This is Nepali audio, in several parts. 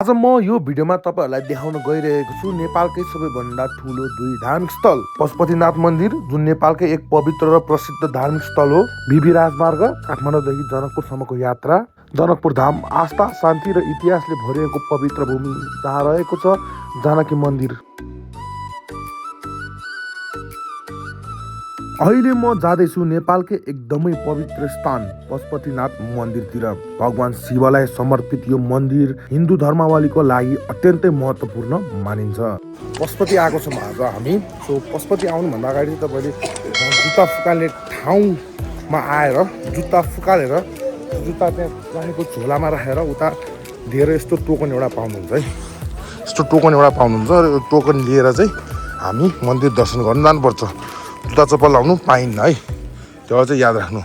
आज म यो भिडियोमा तपाईहरुलाई देखाउन गइरहेको छु नेपालकै सबैभन्दा ठूलो दुई धार्मिक स्थल पशुपतिनाथ मन्दिर, जुन नेपालकै एक पवित्र र प्रसिद्ध धार्मिक स्थल हो। बिबी राजमार्ग काठमाडौँदेखि जनकपुरसम्मको यात्रा। जनकपुर धाम आस्था, शान्ति र इतिहासले भरिएको पवित्र भूमि जहाँ रहेको छ जानकी मन्दिर। अहिले म जाँदैछु नेपालकै एकदमै पवित्र स्थान पशुपतिनाथ मन्दिरतिर। भगवान शिवलाई समर्पित यो मन्दिर हिन्दू धर्मावलीको लागि अत्यन्तै महत्त्वपूर्ण मानिन्छ। पशुपति आएको छौँ आज हामी। सो पशुपति आउनुभन्दा अगाडि तपाईँले जुत्ता फुकाल्ने ठाउँमा आएर जुत्ता फुकालेर जुत्ता त्यहाँ पानीको झोलामा राखेर उता दिएर यस्तो टोकन एउटा पाउनुहुन्छ है। यस्तो टोकन एउटा पाउनुहुन्छ र टोकन लिएर चाहिँ हामी मन्दिर दर्शन गर्न जानुपर्छ। जुत्ता चप्पल लाउनु पाइन्न है, त्यो चाहिँ याद राख्नु।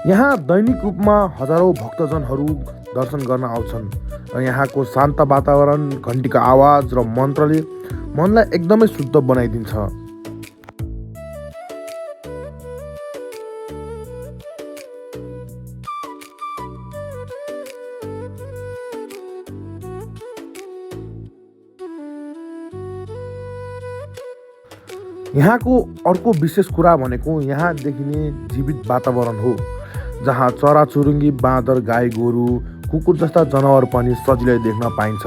यहाँ दैनिक रूपमा हजारौं भक्तजनहरू दर्शन गर्न आउँछन् र यहाँको शान्त वातावरण, घन्टीको आवाज र मन्त्रले मनलाई एकदमै शुद्ध बनाइदिन्छ। यहाँको अर्को विशेष कुरा भनेको यहाँ देखिने जीवित वातावरण हो, जहाँ चराचुरुङ्गी, बाँदर, गाई गोरु, कुकुर जस्ता जनावर पनि सजिलै देख्न पाइन्छ,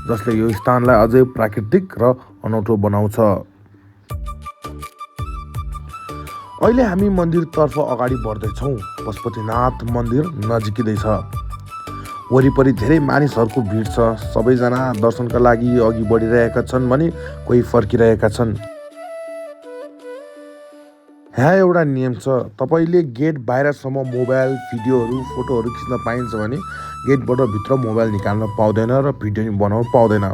जसले यो स्थानलाई अझै प्राकृतिक र अनौठो बनाउँछ। अहिले हामी मन्दिरतर्फ अगाडि बढ्दैछौँ। पशुपतिनाथ मन्दिर नजिकिँदैछ। वरिपरि धेरै मानिसहरूको भिड छ। सबैजना दर्शनका लागि अघि बढिरहेका छन् भने कोही फर्किरहेका छन्। यहाँ एउटा नियम छ, तपाईँले गेट बाहिरसम्म मोबाइल, भिडियोहरू, फोटोहरू खिच्न पाइन्छ भने गेटबाट भित्र मोबाइल निकाल्न पाउँदैन र भिडियो बनाउन पाउँदैन।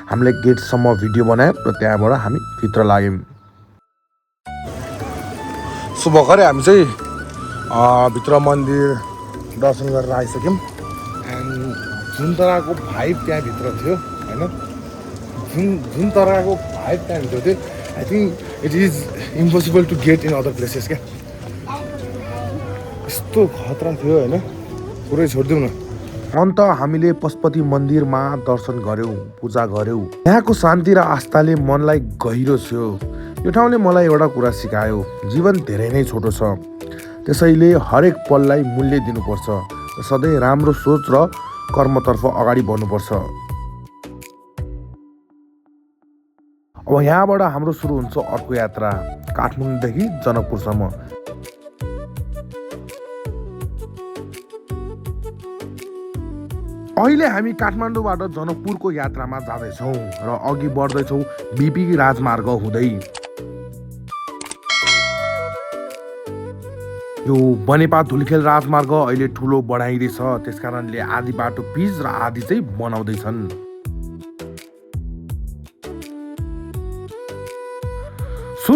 हामीले गेटसम्म भिडियो बनायौँ र त्यहाँबाट हामी भित्र लाग्यौँ। सो भर्खरै हामी चाहिँ भित्र मन्दिर दर्शन गरेर आइसक्यौँ। एन्ड जुन तरहको भाइब त्यहाँभित्र थियो होइन, जुन तरहको भाइब त्यहाँभित्र थियो, I think it is impossible to get in other places क्या। यस्तो खतरा थियो होइन, पुरै छोडिदिउँ न। अन्त हामीले पशुपति मन्दिरमा दर्शन गऱ्यौँ, पूजा गऱ्यौँ। यहाँको शान्ति र आस्थाले मनलाई गहिरो छ्यो। यो ठाउँले मलाई एउटा कुरा सिकायो, जीवन धेरै नै छोटो छ, त्यसैले हरेक पललाई मूल्य दिनुपर्छ र सधैँ राम्रो सोच र कर्मतर्फ अगाडि बढ्नुपर्छ। अब यहाँबाट हाम्रो सुरु हुन्छ अर्को यात्रा, काठमाडौँदेखि जनकपुरसम्म। अहिले हामी काठमाडौँबाट जनकपुरको यात्रामा जाँदैछौँ र अघि बढ्दैछौँ बिपी राजमार्ग हुँदै। यो बनेपा धुलिखेल राजमार्ग अहिले ठुलो बढाइँदैछ, त्यसकारणले आधी बाटो पिच र आधी चाहिँ बनाउँदैछन्।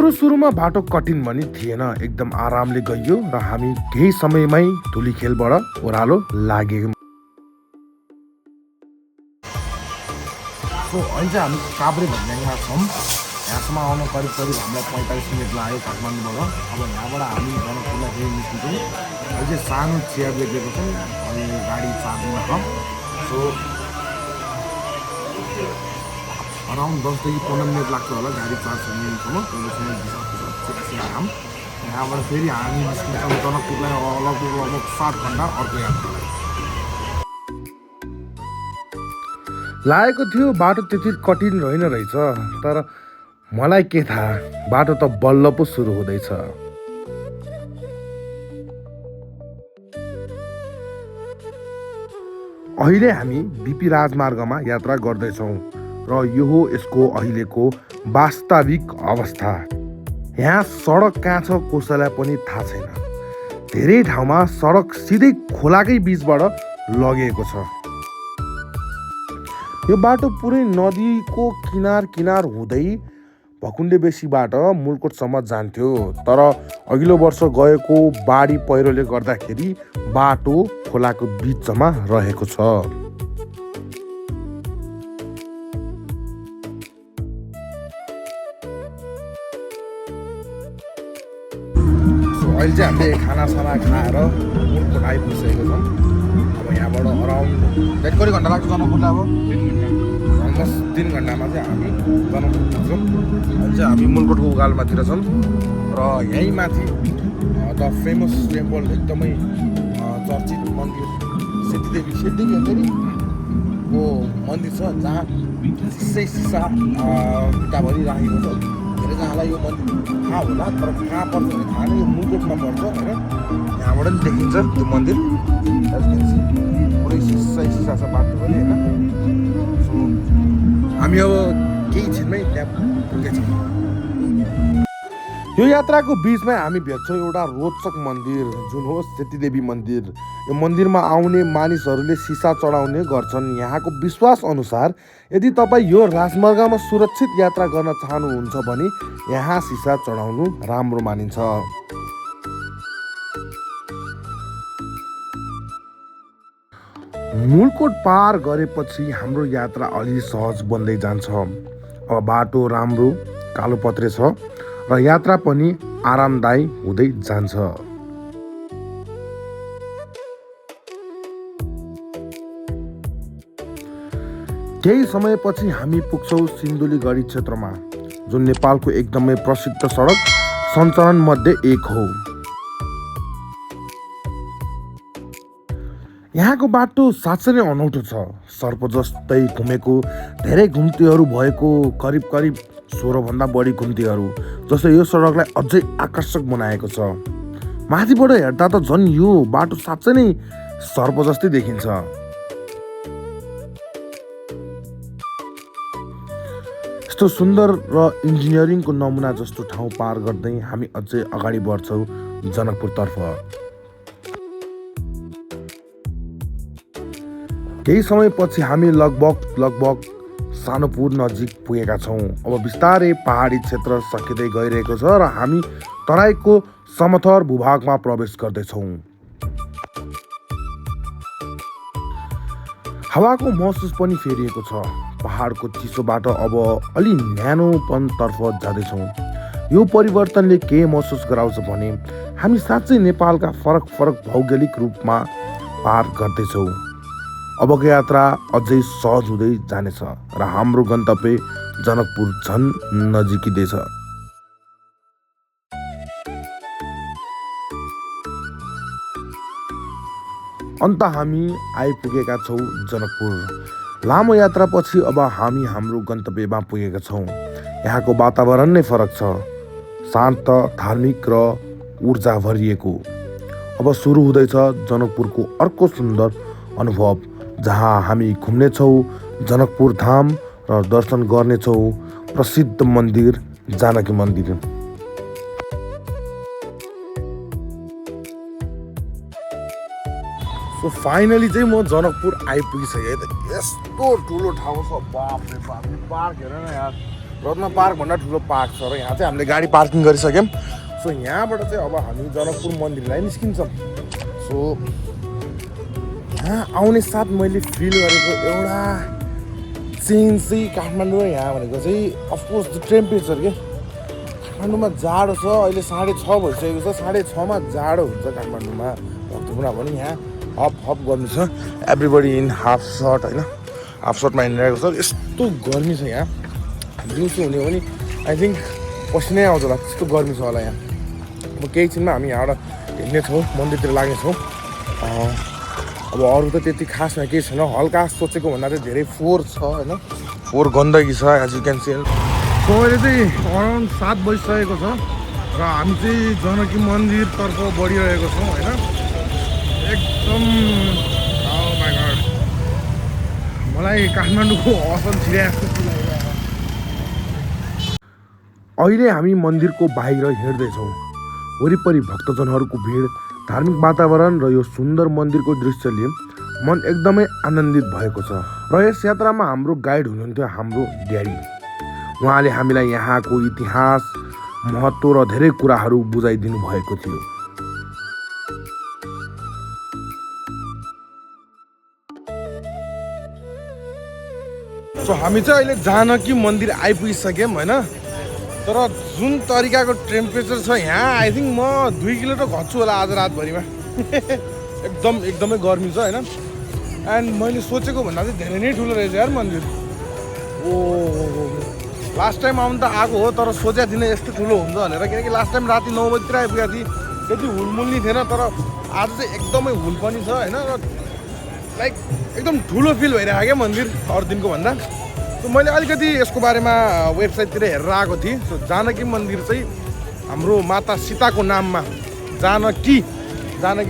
सुरुमा बाटो कठिन पनि थिएन, एकदम आरामले गइयो र हामी केही समयमै धुलिखेलबाट ओह्रालो लाग्यौँ। अहिले चाहिँ हामी काभ्रे भन्ने यहाँ छौँ। यहाँसम्म आउन करिब हामीलाई 45 मिनट लाग्यो काठमाडौँबाट। अब यहाँबाट हामी जनकपुरलाई फेरि निस्किन्छौँ। अहिले चाहिँ सानो चेयर देखेको छौँ, अनि गाडी चार्जिङमा छ। सो अराउन्ड 10 देखि 15 मिनट लाग्छ होला गाडी चार्ज हुनेसम्म। यहाँबाट फेरि हामी निस्किन्छौँ जनकपुरलाई लगभग 7 घन्टा अर्को यात्रालाई। लागेको थियो बाटो त्यति कठिन रहेन रहेछ, तर मलाई के थाहा, बाटो त बल्ल पो सुरु हुँदैछ। अहिले हामी बिपी राजमार्गमा यात्रा गर्दैछौँ र यो हो यसको अहिलेको वास्तविक अवस्था। यहाँ सडक कहाँ छ कसैलाई पनि थाहा छैन। धेरै ठाउँमा सडक सिधै खोलाकै बीचबाट लगिएको छ। यो बाटो पुरै नदीको किनार हुँदै भकुण्डे बेसीबाट मुलकोटसम्म जान्थ्यो, तर अघिल्लो वर्ष गएको बाढी पहिरोले गर्दाखेरि बाटो खोलाको बीचमा रहेको छ। अहिले चाहिँ हामीले खानासाना खाएर मुलकोट आइपुगिसकेको छौँ। अब यहाँ यहाँबाट अराउन्ड कति घन्टा लाग्छ जनकपुरलाई अब अलमोस्ट 3 घन्टामा चाहिँ हामी जनकपुर पुग्छौँ। अहिले चाहिँ हामी मुलकोटको उकालोमातिर छौँ र यहीँ माथि द फेमस टेम्पल एकदमै चर्चित मन्दिर सेतीदेवी को मन्दिर छ जहाँ सिसा खुट्टाभरि राखेको छ। धेरैजनालाई यो मन्दिर थाहा होला तर कहाँ पर्छ भने थाहा नै, यो मुलकोटमा पर्छ होइन। यहाँबाट पनि देखिन्छ त्यो मन्दिर पुरै सिसा छ बाटो पनि होइन। सो हामी अब केही छिनमै त्यहाँ पुगेछौँ। यो यात्राको बिचमै हामी भेट्छौँ एउटा रोचक मन्दिर जुन हो सेतीदेवी मन्दिर। यो मन्दिरमा आउने मानिसहरूले सिसा चढाउने गर्छन्। यहाँको विश्वास अनुसार यदि तपाईँ यो राजमार्गमा सुरक्षित यात्रा गर्न चाहनुहुन्छ भने यहाँ सिसा चढाउनु राम्रो मानिन्छ। मुलकोट पार गरेपछि हाम्रो यात्रा अलि सहज बन्दै जान्छ। अब बाटो राम्रो कालोपत्रे छ र यात्रा पनि आरामदायी हुँदै जान्छ। केही समयपछि हामी पुग्छौँ सिन्धुलीगढी क्षेत्रमा जुन नेपालको एकदमै प्रसिद्ध सडक सञ्चालन मध्ये एक हो। यहाँको बाटो साँच्चै नै अनौठो छ। सर्प जस्तै घुमेको धेरै घुम्तीहरू भएको करिब 16 भन्दा बढी घुम्तीहरू जसले यो सडकलाई अझै आकर्षक बनाएको छ। माथिबाट हेर्दा त झन् यो बाटो साँच्चै नै सर्प जस्तै देखिन्छ। यस्तो सुन्दर र इन्जिनियरिङको नमुना जस्तो ठाउँ पार गर्दै हामी अझै अगाडि बढ्छौँ जनकपुरतर्फ। केही समयपछि हामी लगभग सानोपुर नजिक पुगेका छौँ। अब बिस्तारै पहाडी क्षेत्र सकिँदै गइरहेको छ र हामी तराईको समथर भूभागमा प्रवेश गर्दैछौँ। हावाको महसुस पनि फेरिएको छ। पहाडको चिसोबाट अब अलि न्यानोपनतर्फ जाँदैछौँ। यो परिवर्तनले के महसुस गराउँछ भने हामी साँच्चै नेपालका फरक भौगोलिक रूपमा पार गर्दैछौँ। अबको यात्रा अझै सहज हुँदै जानेछ र हाम्रो गन्तव्य जनकपुर झन् नजिकिँदैछ। अन्त हामी आइपुगेका छौँ जनकपुर। लामो यात्रापछि अब हामी हाम्रो गन्तव्यमा पुगेका छौँ। यहाँको वातावरण नै फरक छ, शान्त, धार्मिक र ऊर्जा भरिएको। अब सुरु हुँदैछ जनकपुरको अर्को सुन्दर अनुभव जहाँ हामी घुम्नेछौँ जनकपुर धाम र दर्शन गर्नेछौँ प्रसिद्ध मन्दिर जानकी मन्दिर। सो फाइनली चाहिँ म जनकपुर आइपुगिसकेँ। यस्तो ठुलो ठाउँ छ, बाप रे बाप। यो पार्क हेर न यार, रत्न पार्क भन्दा ठुलो पार्क छ र यहाँ चाहिँ हामीले गाडी पार्किङ गरिसक्यौँ। सो यहाँबाट चाहिँ अब हामी जनकपुर मन्दिरलाई निस्किन्छौँ। सो यहाँ आउने साथ मैले फिल गरेको एउटा चेन्ज चाहिँ काठमाडौँ र यहाँ भनेको चाहिँ अफकोर्स द टेम्परेचर के। काठमाडौँमा जाडो छ, अहिले 6:30 भइसकेको छ। 6:30मा जाडो हुन्छ काठमाडौँमा। भक्तपुरमा पनि यहाँ हप गर्नु छ। एभ्रिबडी इन हाफ सर्ट होइन, हाफ सर्टमा हिँडिरहेको छ। यस्तो गर्मी छ यहाँ, दिउँसो हुने पनि आई थिङ्क पसिनै आउँछ होला, त्यस्तो गर्मी छ होला यहाँ। अब केही छिनमा हामी यहाँबाट हिँड्नेछौँ, मन्दिरतिर लाग्नेछौँ। अब अरू त त्यति खासमा केही छैन। हल्का सोचेको भन्दा चाहिँ धेरै फोहोर छ होइन, फोहोर गन्दगी छ as you can see. So अहिले चाहिँ अराउन्ड 7 बजिसकेको छ र हामी चाहिँ जानकी मन्दिरतर्फ बढिरहेको छौँ होइन। एकदम माय गॉड, मलाई काठमाडौँको असल छिराएको जस्तो लागिरहेको। अहिले हामी मन्दिरको बाहिर हिँड्दैछौँ। वरिपरि भक्तजनहरूको भिड, धार्मिक वातावरण र यो सुन्दर मन्दिरको दृश्यले मन एकदमै आनन्दित भएको छ। र यस यात्रामा हाम्रो गाइड हुनुहुन्थ्यो हाम्रो ड्याडी। उहाँले हामीलाई यहाँको इतिहास, महत्त्व र धेरै कुराहरू बुझाइदिनु भएको थियो। सो हामी चाहिँ अहिले जानकी मन्दिर आइपुगिसक्यौँ होइन। तर जुन तरिकाको टेम्परेचर छ यहाँ, आई थिङ्क म 2 किलो त घट्छु होला आज रातभरिमा। एकदमै गर्मी छ होइन। एन्ड मैले सोचेको भन्दा चाहिँ धेरै नै ठुलो रहेछ यार मन्दिर। ओ लास्ट टाइम आउनु त आएको हो तर सोचेको थिइनँ यस्तो ठुलो हुन्छ भनेर, किनकि लास्ट टाइम राति 9 बजीतिर आइपुगेको थिएँ, त्यति हुलमुल नि थिएन। तर आज चाहिँ एकदमै हुल पनि छ होइन, र लाइक एकदम ठुलो फिल भइरहेको क्या मन्दिर अरू दिनको भन्दा। सो मैले अलिकति यसको बारेमा वेबसाइटतिर हेरेर आएको थिएँ। सो जानकी मन्दिर चाहिँ हाम्रो माता सीताको नाममा, जानकी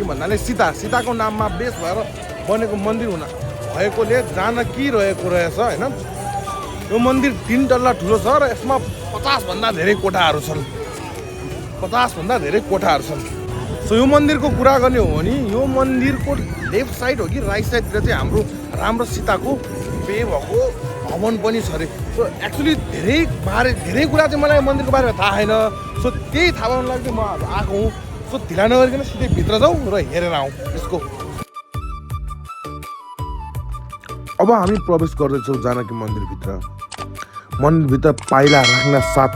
भन्नाले सीताको नाममा बेस भएर बनेको मन्दिर भएकोले जानकी रहेको रहेछ होइन। यो मन्दिर 3 तल्ला ठुलो छ र यसमा 50 भन्दा धेरै कोठाहरू छन्। सो यो मन्दिरको कुरा गर्ने हो भने यो मन्दिरको लेफ्ट साइड हो कि राइट साइडतिर चाहिँ हाम्रो राम र सीताको बिहे भएको भवन पनि छ अरे। सो एक्चुअली धेरै कुरा चाहिँ मलाई मन्दिरको बारेमा थाहा छैन। सो त्यही थाहा पाउनु लागि चाहिँ म आएको हुँ। सो ढिला नगरिकन सिधै भित्र जाउँ र हेरेर आउँ यसको। अब हामी प्रवेश गर्दैछौँ जानकी मन्दिरभित्र। मन्दिरभित्र पाइला राख्न साथ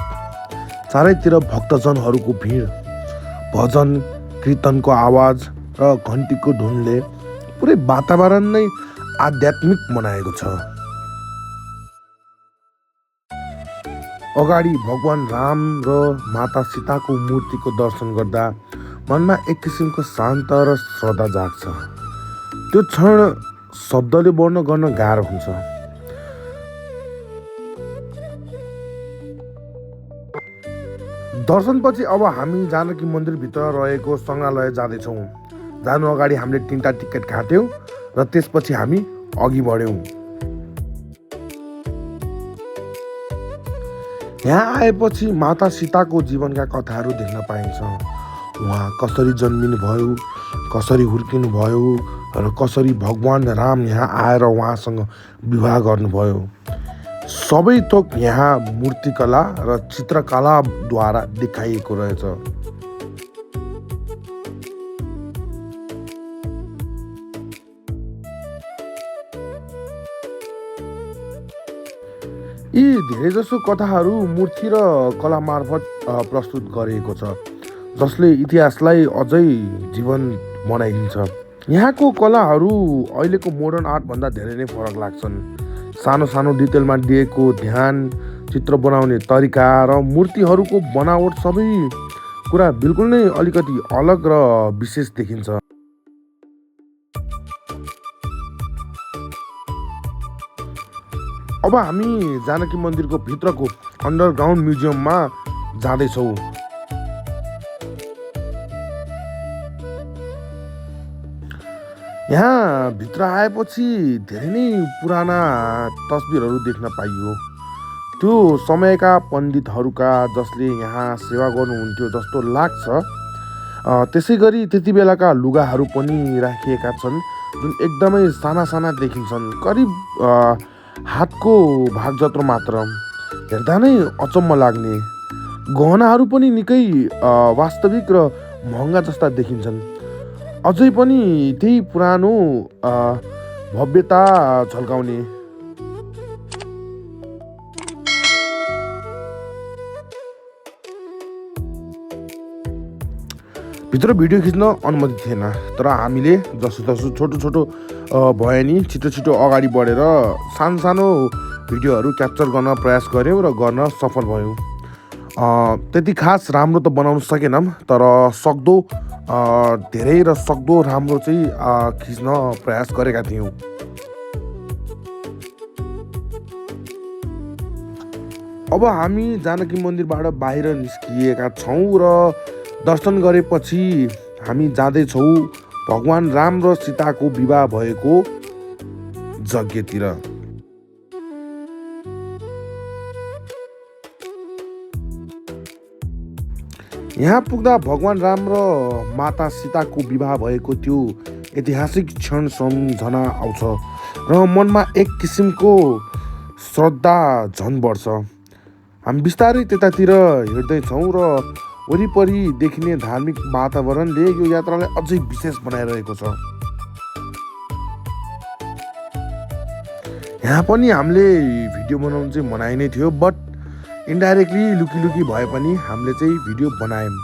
चारैतिर भक्तजनहरूको भिड, भजन कीर्तनको आवाज र घन्टीको धुनले पुरै वातावरण नै आध्यात्मिक बनाएको छ। अगाडि भगवान राम र माता सीताको मूर्तिको दर्शन गर्दा मनमा एक किसिमको शान्त र श्रद्धा जाग्छ। त्यो क्षण शब्दले वर्णन गर्न गाह्रो हुन्छ। दर्शनपछि अब हामी जानकी मन्दिरभित्र रहेको सङ्ग्रहालय जाँदैछौँ। जानु अगाडि हामीले 3टा टिकट काट्यौँ र त्यसपछि हामी अघि बढ्यौँ। यहाँ आएपछि माता सीताको जीवनका कथाहरू देख्न पाइन्छ। उहाँ कसरी जन्मिनु भयो, कसरी हुर्किनु भयो र कसरी भगवान राम यहाँ आएर उहाँसँग विवाह गर्नुभयो। सबै थोक यहाँ मूर्तिकला र चित्रकलाद्वारा देखाइएको रहेछ। यी धेरैजसो कथाहरू मूर्ति र कला मार्फत प्रस्तुत गरिएको छ, जसले इतिहासलाई अझै जीवन बनाइदिन्छ। यहाँको कलाहरू अहिलेको मोडर्न आर्टभन्दा धेरै नै फरक लाग्छन्। सानो सानो डिटेलमा दिएको ध्यान, चित्र बनाउने तरिका र मूर्तिहरूको बनावट सबै कुरा बिल्कुल नै अलिकति अलग र विशेष देखिन्छ। अब हामी जानकी मन्दिरको भित्रको अन्डरग्राउन्ड म्युजियममा जाँदैछौँ। यहाँ भित्र आएपछि धेरै नै पुराना तस्बिरहरू देख्न पाइयो। त्यो समयका पण्डितहरूका जसले यहाँ सेवा गर्नुहुन्थ्यो जस्तो लाग्छ। त्यसै गरी त्यति बेलाका लुगाहरू पनि राखिएका छन्, जुन एकदमै साना साना देखिन्छन्, करिब हातको भाग जत्रो मात्र। हेर्दा नै अचम्म लाग्ने गहनाहरू पनि निकै वास्तविक र महँगा जस्ता देखिन्छन्। अझै पनि त्यही पुरानो भव्यता झल्काउने। भित्र भिडियो खिच्न अनुमति थिएन, तर हामीले जसोतसो छोटो भयो नि छिटो अगाडि बढेर सानो सानो भिडियोहरू क्याप्चर गर्न प्रयास गऱ्यौँ र गर्न सफल भयौँ। त्यति खास राम्रो त बनाउन सकेनौँ, तर सक्दो धेरै र सक्दो राम्रो चाहिँ खिच्न प्रयास गरेका थियौँ। अब हामी जानकी मन्दिरबाट बाहिर निस्किएका छौँ र दर्शन गरेपछि हामी जाँदैछौँ भगवान राम र सीताको विवाह भएको यज्ञतिर। यहाँ पुग्दा भगवान राम र माता सीताको विवाह भएको त्यो ऐतिहासिक क्षण सम्झना आउँछ र मनमा एक किसिमको श्रद्धा झन् बढ्छ। हामी बिस्तारै त्यतातिर हिँड्दैछौँ र वरिपरि देखिने धार्मिक वातावरणले यो यात्रालाई अझै विशेष बनाइरहेको छ। यहाँ पनि हामीले भिडियो बनाउनु चाहिँ मनाइ नै थियो, बट इन्डाइरेक्टली लुकी भए पनि हामीले चाहिँ भिडियो बनायौँ।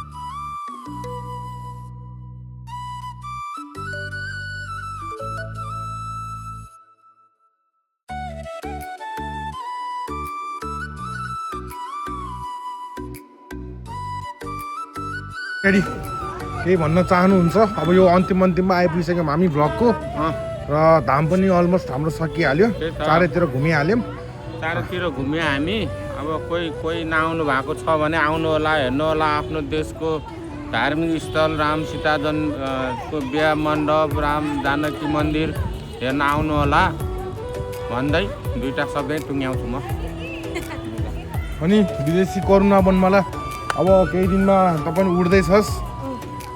फेरि केही भन्न चाहनुहुन्छ? अब यो अन्तिममा आइपुगिसक्यौँ हामी भ्लगको र धाम पनि अलमोस्ट हाम्रो सकिहाल्यो। चारैतिर घुमिहाल्यौँ। चारैतिर घुम्यो हामी। अब कोही नआउनु भएको छ भने आउनु होला, हेर्नु होला आफ्नो देशको धार्मिक स्थल राम सीताजन को बिहा मण्डप, राम जानकी मन्दिर हेर्न आउनु होला भन्दै दुईटा शब्दै टुङ्ग्याउँछु म। अनि विदेशी करुणा बनमाला अब केही दिनमा तपाईँ उड्दैछस्।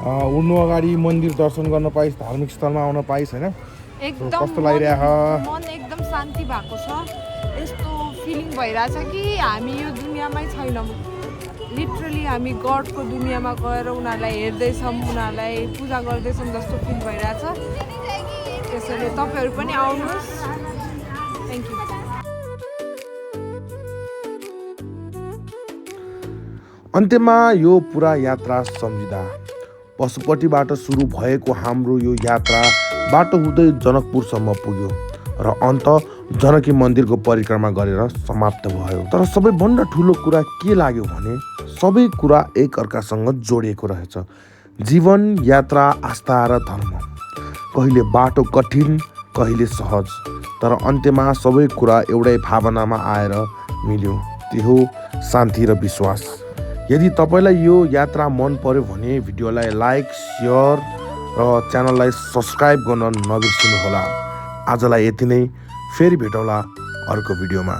उड्नु अगाडि मन्दिर दर्शन गर्न पाइस्, धार्मिक स्थलमा आउन पाइस् होइन? एकदम कस्तो लागिरहेछ? मन एकदम शान्ति भएको छ। यस्तो फिलिङ भइरहेछ कि हामी यो दुनियाँमै छैनौँ। लिटरली हामी गडको दुनियाँमा गएर उनीहरूलाई हेर्दैछौँ, उनीहरूलाई पूजा गर्दैछौँ जस्तो फिल भइरहेछ। त्यसैले तपाईँहरू पनि आउनुहोस्। Thank you. अन्त्यमा यो पुरा यात्रा सम्झिँदा पशुपतिबाट सुरु भएको हाम्रो यो यात्रा बाटो हुँदै जनकपुरसम्म पुग्यो र अन्त जनकी मन्दिरको परिक्रमा गरेर समाप्त भयो। तर सबैभन्दा ठुलो कुरा के लाग्यो भने सबै कुरा एक अर्कासँग जोडिएको रहेछ। जीवन, यात्रा, आस्था र धर्म, कहिले बाटो कठिन, कहिले सहज, तर अन्त्यमा सबै कुरा एउटै भावनामा आएर मिल्यो। त्यो हो शान्ति र विश्वास। यदि तपाईँलाई यो यात्रा मन पर्यो भने भिडियोलाई लाइक, सेयर र च्यानललाई सब्सक्राइब गर्न नबिर्सिनुहोला। आजलाई यति नै, फेरि भेटौँला अर्को भिडियोमा।